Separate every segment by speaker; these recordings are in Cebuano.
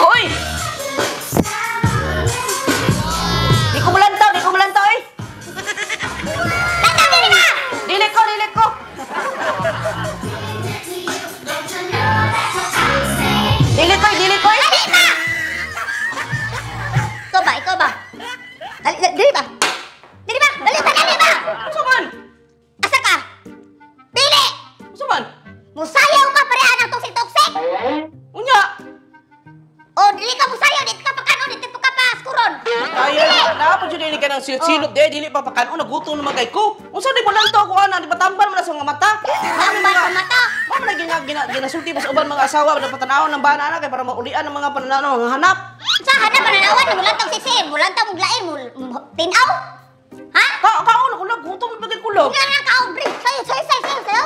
Speaker 1: Dili ko oy. Di ko malantaw, di ko malantaw oy.
Speaker 2: Lantaw dili ba?
Speaker 1: Dili ko, dili ko. Dili ko, dili ko.
Speaker 2: Dali ba? Ikaw ba? Ikaw ba? Dali, dili ba? Dili ba? Dali ba? Dali ba?
Speaker 1: Unsa man?
Speaker 2: Asa ka? Dili!
Speaker 1: Unsa man?
Speaker 2: Musayaw ka pareha ng toxic-toxic!
Speaker 1: Unya.
Speaker 2: O, dili ka musayaw, dili ka pakanon, dili ka paskuron!
Speaker 1: Ay, naa pa jud ni ka ng silot-silot di dili pa pakanon, nagutom naman kay ko. Unsa di mo lantaw ko ana, di ba tambal man na sa mga mata?
Speaker 2: Tambal sa mata?
Speaker 1: Mao man gina gina ginasulti pa sa uban mga asawa na patanawon ng bana na kay para maulian ang mga pananaw mga hanap.
Speaker 2: Sa hanap mananawan, mulantaw sisi, mulantaw mong lain, tinaw? Ha?
Speaker 1: Ka kaon ako lang, gutom na kay kulog.
Speaker 2: Nga na kaon, bre! Sayo, sayo, sayo, sayo, sayo!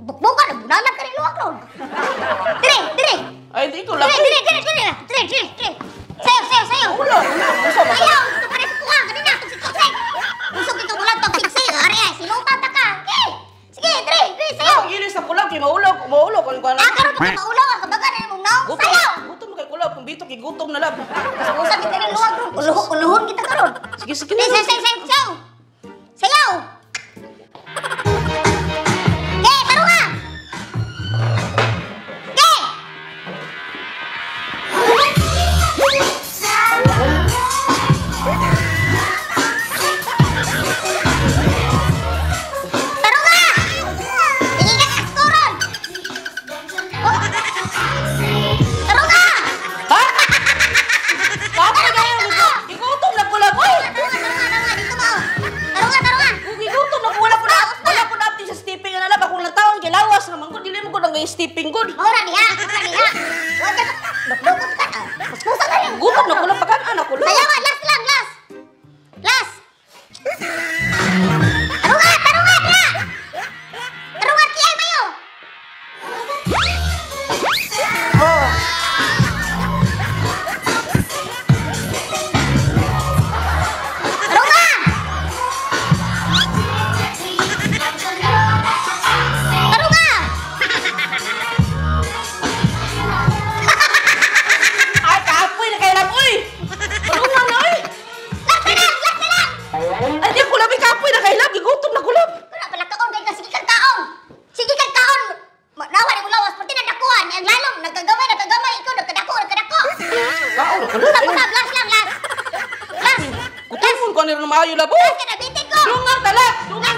Speaker 2: Bukbukan, bunalan ka rin luwak ron! Dire, dire!
Speaker 1: Ay, di ko lang.
Speaker 2: Dire, dire, dire, dire! Dire, dire, dire! Sayo, sayo, sayo!
Speaker 1: Wala, wala, unsa man?
Speaker 2: Ayaw! Ito pa rin sa kuha! Kanina, toxic-toxic! Usog ito mulantaw sisi! Ari ay, silutan ta ka! Okay! Sige, dire, dire, sayo!
Speaker 1: Ang ilis na kulog kay maulog, maulog kon kuan.
Speaker 2: Ah, karon pa ka maulaw, ang kabaga na imong naong.
Speaker 1: Gutom,
Speaker 2: Sayaw!
Speaker 1: gutom kay kulog, kung bito kay gutom na lab.
Speaker 2: Usap kita rin luwag ron. Uluhon kita karon.
Speaker 1: Sige, sige.
Speaker 2: Sayaw, sayaw, sayaw, sayaw! Sayaw! Ge, tarunga! Ge! Tarunga! Sige ka, kaskoron! Tarunga!
Speaker 1: Ha? Kapoy kayo, gigutom na kulog. Oy!
Speaker 2: Tarunga, tarunga, tarunga, dito ba? Tarunga, tarunga!
Speaker 1: Gigutom na ko, wala ko na, wala ko na update sa stepping na lab. Akong natawon kay lawas naman ko, dili mo ko nang stepping good.
Speaker 2: Maura niya, maura niya. Wala ka, dukdukot ka. Kuskusa ka rin.
Speaker 1: Gutom na kulog, pakan anak kulog.
Speaker 2: Sayaw, last lang, last. Last. Tarunga, tarunga, niya. Tarunga, kiyay mayo.
Speaker 1: Oh.
Speaker 2: Tarunga! Tarunga!
Speaker 1: Ay, kapoy na kay lab, oy! Tulungan na, oy!
Speaker 2: Last na lang, last na lang.
Speaker 1: Ay, di ko labi kapoy na kay lab, gigutom na kulog.
Speaker 2: Wala pala kaon kay ka, sige kang kaon. Sige kang kaon. Nawa ni lawas, pati na dakuan. Ang lalom, nagkagamay, nagkagamay. Ikaw, nagkadako, nagkadako.
Speaker 1: Kaon na kulog.
Speaker 2: Usap, usap, last lang, last. Last.
Speaker 1: Gutomon ko ni ron maayo lab, oy!
Speaker 2: Last ka na, bitin ko.
Speaker 1: Dungan tala! Dungan